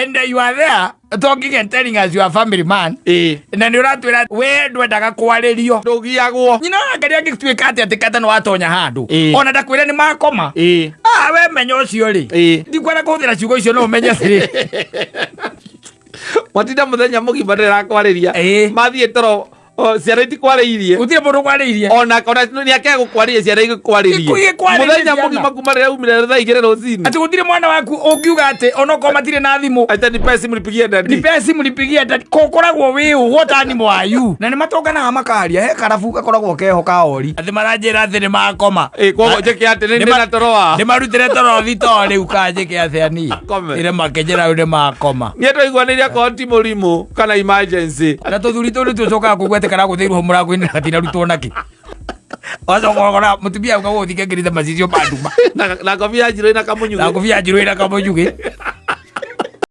And you are there talking and telling us you are family man. Na nĩ ũratwĩra we ndwendaga kwarĩrio. Ndũgiagwo. Nyina wa Ngai angĩtuĩka atĩ atĩ kata nĩ watonya handũ. Ona ndakwĩra nĩ makoma. Ah, we menya ũcio rĩ. Ndikwenda kũhũthĩra ciugo icio no ũmenye atĩrĩ. Matinda mũthenya mũgima ndĩrakwarĩria. Mathiĩ toro o, ciana itikwarĩirie. Gũtirĩ mũndũ ũkwarĩirie. Ona nĩ akega gũkwarĩria ciana igĩkwarĩrie. Igĩkwarĩrie Mũthenya ciana. mũgima kuma rĩrĩa umire thaa 2 rũcinĩ. Atĩ gũtirĩ mwana waku ũngiuga atĩ onokorwo matirĩ na thimũ. Acha nipe simu nipigie daddy. Nipe simu nipigie daddy. Kũkoragwo wĩ ũ, what animal are you? Na nĩ matũnganaga makaria, he karabu gakoragwo keho ka ori. Atĩ maranjĩra atĩ nĩ makoma. Ĩ, koguo njĩke atĩ nĩ ndĩna toro wa. Nĩ marutĩre toro thitoo rĩu kanjĩke atĩa niĩ. Kome. Ĩre makĩnjĩra rĩu nĩ makoma. Niĩ twaiguanĩire akorwo ti mũrimũ kana emergency. Na tũthuri tũu nĩ tũcokaga kũigua atĩ karagũthĩirwo mũrango-inĩ na gatinarutwo nakĩ. Wacoka ũgakora mũtumia auga gũgũthiĩ kekĩrĩte macicio ma nduma. Na ngobia njirũ ĩna kamunyugĩ. Na ngobia njirũ ĩna kamunyugĩ.